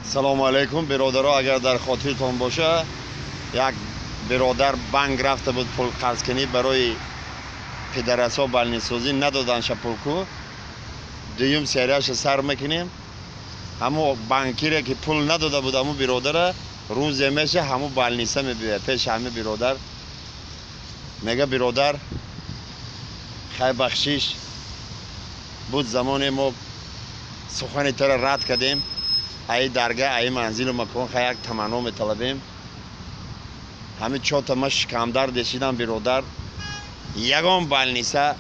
Салому алейкум бародаро, агар дар хотиртон боша, як бародар банк рафта буд пул қарз кунӣ барои пидарасо балнисозӣ, надоданша пулку. Дуюм серияша сар мекунем. Ҳамо банкире ки пул надода буд ҳамо биродара, рӯзе меша ҳамо балниса мебиёяд пеши ҳами биродар. Мега биродар, хай бахшиш буд, замоне мо сухани тара рад кардем, аи дарга, аи манзилу макон хай як таманно металабем. Ҳами чота ма шикамдард дешидам биродар, ягон балниса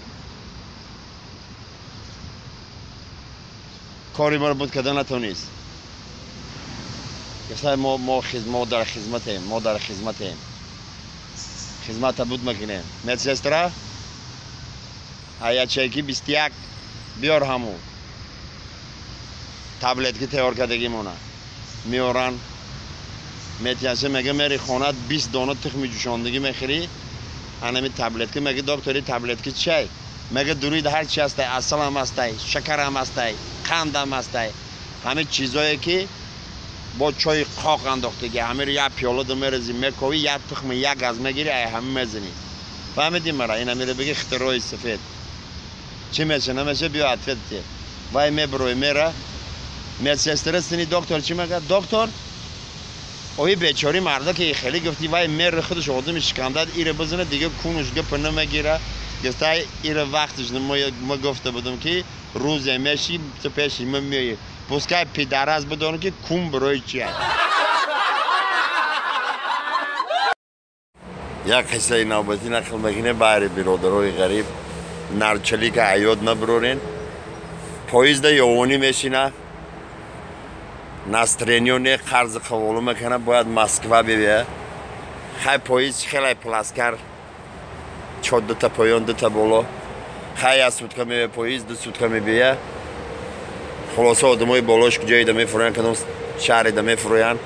кори маро буд карда натонист. Гуфта мо дар хизматем, мо дар хизматем, хизмата буд мекунем. Медсестра ячейки 21 биёр, ҳаму таблетки тайёр кардагимона меоран, метиянша. Мега мери хонат 20 дона тухми ҷӯшондагӣ мехӯрӣ, анами таблетка. Мега доктори, таблетки чай? Мега дурид ҳар чи ҳастай, асалам ҳастай, шакарам ҳастай, қандам ҳастай, ҳамин чизое ки бо чойи қоқ андохтагӣ, ҳамиро як пиёлада мерезӣ, мековӣ, як тухми як газ мегирӣ, ай ҳама мезанӣ. Фаҳмидӣ мара? Ин ҳамиро бигӣ хитрои сафед чӣ меша намеша, биё ответ те. Вай мебирои, мера медсестра сини доктор чӣ мегӯяд? Доктор, ои бечори марда ки хеле гуфти, вай мери худаш одами шикандад, ира бизана, дига кунуш гапа намегира. Гуфта ира вақташ ма гуфта будам ки рӯзе меши ту пеши ма меоӣ, пускай пидарас бидонам ки кун барои чия. Як қиссаи навбатӣ нақл мекунем баҳри биродарои ғариб. Нарчалика аёд набирорен. Поезда ёвонӣ мешина, настроение не, қарзи қаволу мекана, бояд Москва бибия. Хай поезд хелай пласкар, чор дута поён, дута боло. Хай як сутка мебия поезд, ду сутка мебия. Хулоса одамои болош куҷоида мефуроянд, кадом шаҳрида мефуроянд.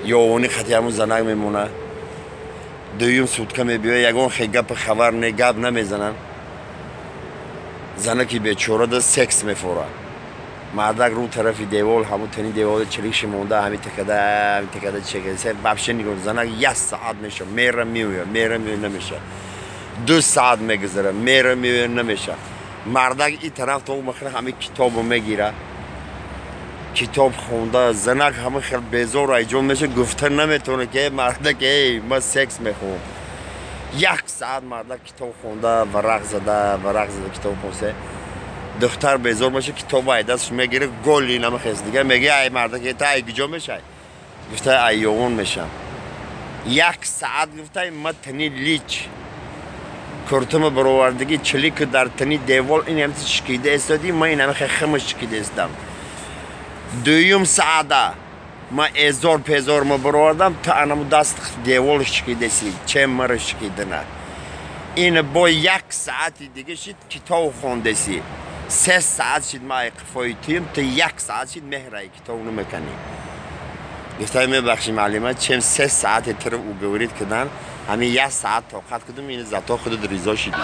Ёвонӣ хати ҳамун занак мемона. Дуюм сутка мебиёя, ягон хе гапи хабар не, гап намезананд. Занаки бечорада секс мефора. Мардак рӯ тарафи девол, ҳамун тани деволи чиликши монда, ҳами такада, ҳами такада чекасе, вообще нигоҳ. Занак як саат меша, мера меоя, мера меоя, намеша. 2 саат мегузара, мера меоя, намеша. Мардак и тараф то махра ҳами китобо мегира. Китоб хонда, занак ҳама хел безор айҷон меша, гуфта наметавона ки мардак, эй, ма секс мехоҳам. 1 саат мардак китоб хонда, варақ зада, варақ зада китоб хонсе. Духтар безор меша, китобо ай дастш мегира, голи намехест. Дига мега ай мардак, та ай куҷо мешай? Гуфта ай ёвон мешам. 1 саат гуфта ма тани лич куртума баровардагӣ, чилику дар тани девол ин ҳам чишкида истодӣ, ма ин ҳама химаш чишкида истам. Дуюм саада ма эзор пезор ма баровардам, та анаму даст девол чишкидаси, чем мара чишкидана. Ин бо 1 саати дига шид китоб хондаси. 3 саат шид ма ай қифои туем, ту 1 саат шид меҳраи китоб намеканӣ. Гуфта мебахши маълима, чем 3 саати туро уговорид кидан, ҳамин 1 саат тоқат кардам, ин зато худат ризо шидӣ.